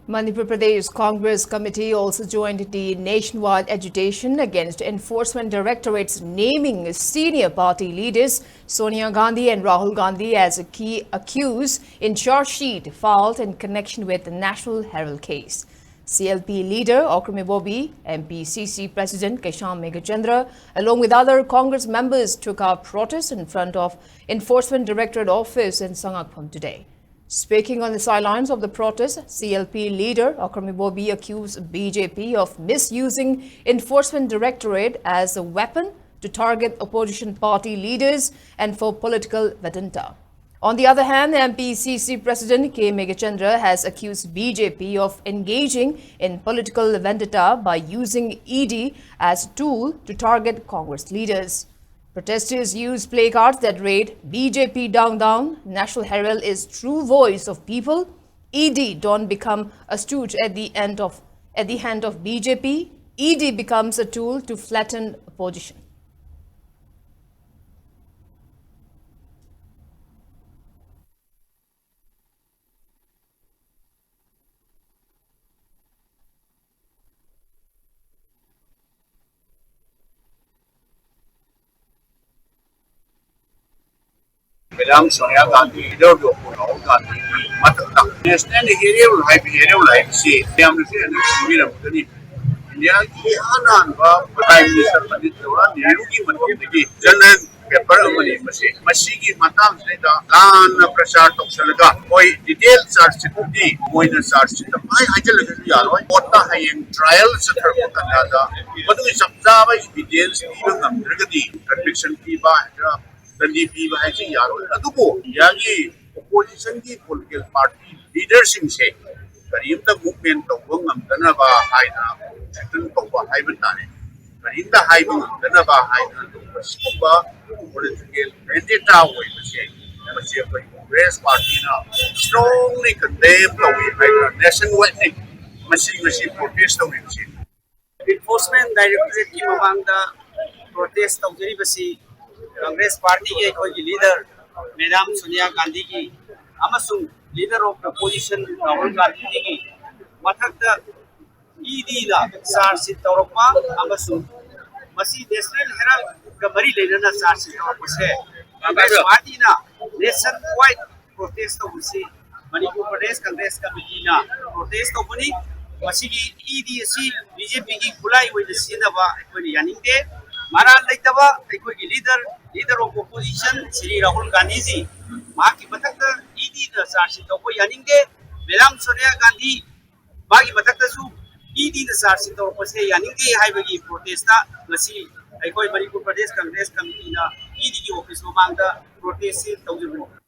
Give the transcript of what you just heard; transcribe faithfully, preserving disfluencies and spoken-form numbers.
Manipur Pradesh Congress Committee also joined the nationwide agitation against Enforcement Directorate's naming senior party leaders Sonia Gandhi and Rahul Gandhi as a key accused in charge sheet filed in connection with the National Herald case. C L P leader Okram Ibobi, M P C C President Kesham Meghachandra, along with other Congress members, took up protest in front of Enforcement Directorate office in Sangakpham today. Speaking on the sidelines of the protest, C L P leader Okram Ibobi accused B J P of misusing Enforcement Directorate as a weapon to target opposition party leaders and for political vendetta. On the other hand, M P C C President K Meghachandra has accused B J P of engaging in political vendetta by using E D as a tool to target Congress leaders. Protesters use placards that read, "B J P down down, National Herald is true voice of people, E D don't become a stooge at the end of at the hand of B J P, E D becomes a tool to flatten opposition." Madam Sonia Gandhi, leader of Rahul Gandhi, ꯃꯊꯛꯇ national hero ꯍꯥꯏꯕ hero ꯍꯥꯏꯕꯁꯤ ꯃꯌꯥꯝꯅꯁꯨ ꯍꯦꯟꯅ ꯈꯪꯕꯤꯔꯝꯒꯅꯤ꯫ ꯏꯟꯗꯤꯌꯥꯒꯤ ꯑꯍꯥꯟ ꯑꯍꯥꯟꯕ Prime Minister Pandit Jawaharlal ꯅꯦꯍꯔꯨꯒꯤ ꯃꯇꯝꯗꯒꯤ general paper ꯑꯃꯅꯤ ꯃꯁꯤ꯫ ꯃꯁꯤꯒꯤ ꯃꯇꯥꯡꯁꯤꯗꯩꯗ ꯂꯥꯟꯅ ꯄ꯭ꯔꯆꯥꯔ ꯇꯧꯁꯜꯂꯒ ꯃꯣꯏ detail charge sheet ꯇꯨꯗꯤ ꯃꯣꯏꯅ charge sheet ꯇ ꯃꯥꯏ ꯍꯥꯏꯖꯤꯜꯂꯒꯁꯨ ꯌꯥꯔꯣꯏ꯫ Court ꯇ ꯍꯌꯦꯡ trial ꯆꯠꯊꯔꯛꯄ ꯀꯥꯟꯗ ꯃꯗꯨꯒꯤ ꯆꯞ ꯆꯥꯕ evidence ꯄꯤꯕ ꯉꯝꯗ꯭ꯔꯒꯗꯤ conviction ꯄꯤꯕ ꯍꯥꯏꯗ꯭ꯔꯥ, ꯗꯟꯗꯤ ꯄꯤꯕ ꯍꯥꯏꯁꯤ ꯌꯥꯔꯣꯏ꯫ ꯑꯗꯨꯕꯨ ꯏꯟꯗꯤꯌꯥꯒꯤ opposition ꯒꯤ political party leader ꯁꯤꯡꯁꯦ ꯀꯔꯤꯝꯇ movement ꯇꯧꯕ ꯉꯝꯗꯅꯕ ꯍꯥꯏꯅ action ꯇꯧꯕ ꯍꯥꯏꯕ ꯇꯥꯔꯦ꯫ ꯀꯔꯤꯝꯇ ꯍꯥꯏꯕ ꯉꯝꯗꯅꯕ ꯍꯥꯏꯅ ꯇꯧꯕ ꯁꯤꯒꯨꯝꯕ political vendetta ꯑꯣꯏꯕꯁꯦ ꯃꯁꯤ ꯑꯩꯈꯣꯏ Congress party ꯅ strongly condemn ꯇꯧꯏ ꯍꯥꯏꯗꯅ nationwide ꯅꯤ ꯃꯁꯤ ꯉꯁꯤ protest ꯇꯧꯔꯤꯕꯁꯤ꯫ Enforcement Directorate ꯀꯤ ꯃꯃꯥꯡꯗ protest ꯇꯧꯖꯔꯤꯕꯁꯤ Congress party ꯒꯤ ꯑꯩꯈꯣꯏꯒꯤ leader Madam Sonia Gandhi ꯒꯤ ꯑꯃꯁꯨꯡ leader of opposition Rahul Gandhi ꯒꯤ ꯃꯊꯛꯇ ꯏ ꯗꯤꯅ ꯆꯥꯔꯖ ꯁꯤꯠ ꯇꯧꯔꯛꯄ ꯑꯃꯁꯨꯡ ꯃꯁꯤ ꯅꯦꯁꯅꯦꯜ ꯍꯦꯔꯥꯜꯗ ꯃꯔꯤ ꯂꯩꯅꯅ ꯆꯥꯔꯖ ꯁꯤꯠ ꯇꯧꯔꯛꯄꯁꯦ ꯀꯪꯒ꯭ꯔꯦꯁ ꯄꯥꯔꯇꯤꯅ ꯅꯦꯁꯟ ꯋꯥꯏꯗ ꯄ꯭ꯔꯣꯇꯦꯁ ꯇꯧꯕꯁꯤ ꯃꯅꯤꯄꯨꯔ ꯄ꯭ꯔꯗꯦꯁ ꯀꯪꯒ꯭ꯔꯦꯁ ꯀꯃꯤꯇꯤꯅ ꯄ꯭ꯔꯣꯇꯦꯁ ꯇꯧꯕꯅꯤ꯫ ꯃꯁꯤꯒꯤ ꯏ ꯗꯤ ꯑꯁꯤ ꯕꯤ ꯖꯦ ꯄꯤꯒꯤ ꯈꯨꯠꯂꯥꯏ ꯑꯣꯏꯅ ꯁꯤꯖꯤꯟꯅꯕ ꯑꯩꯈꯣꯏꯅ ꯌꯥꯅꯤꯡꯗꯦ꯫ ꯃꯔꯥꯜ ꯂꯩꯇꯕ ꯑꯩꯈꯣꯏꯒꯤ leader, leader of opposition Shri Rahul Gandhi ji, ꯃꯍꯥꯛꯀꯤ ꯃꯊꯛꯇ ꯏ ꯗꯤꯅ ꯆꯥꯔꯖ ꯁꯤꯠ ꯇꯧꯕ ꯌꯥꯅꯤꯡꯗꯦ꯫ ꯃꯦꯗꯥꯝ ꯁꯣꯅꯤꯌꯥ ꯒꯥꯟꯙꯤ, ꯃꯥꯒꯤ ꯃꯊꯛꯇꯁꯨ ꯏ ꯗꯤꯅ ꯆꯥꯔꯖ ꯁꯤꯠ ꯇꯧꯔꯛꯄꯁꯦ ꯌꯥꯅꯤꯡꯗꯦ ꯍꯥꯏꯕꯒꯤ ꯄ꯭ꯔꯣꯇꯦꯁꯇ ꯉꯁꯤ ꯑꯩꯈꯣꯏ ꯃꯅꯤꯄꯨꯔ ꯄ꯭ꯔꯗꯦꯁ ꯀꯪꯒ꯭ꯔꯦꯁ ꯀꯃꯤꯇꯤꯅ ꯏ ꯗꯤꯒꯤ ꯑꯣꯐꯤꯁ ꯃꯃꯥꯡꯗ ꯄ꯭ꯔꯣꯇꯦꯁꯁꯤ ꯇꯧꯖꯕꯅꯤ꯫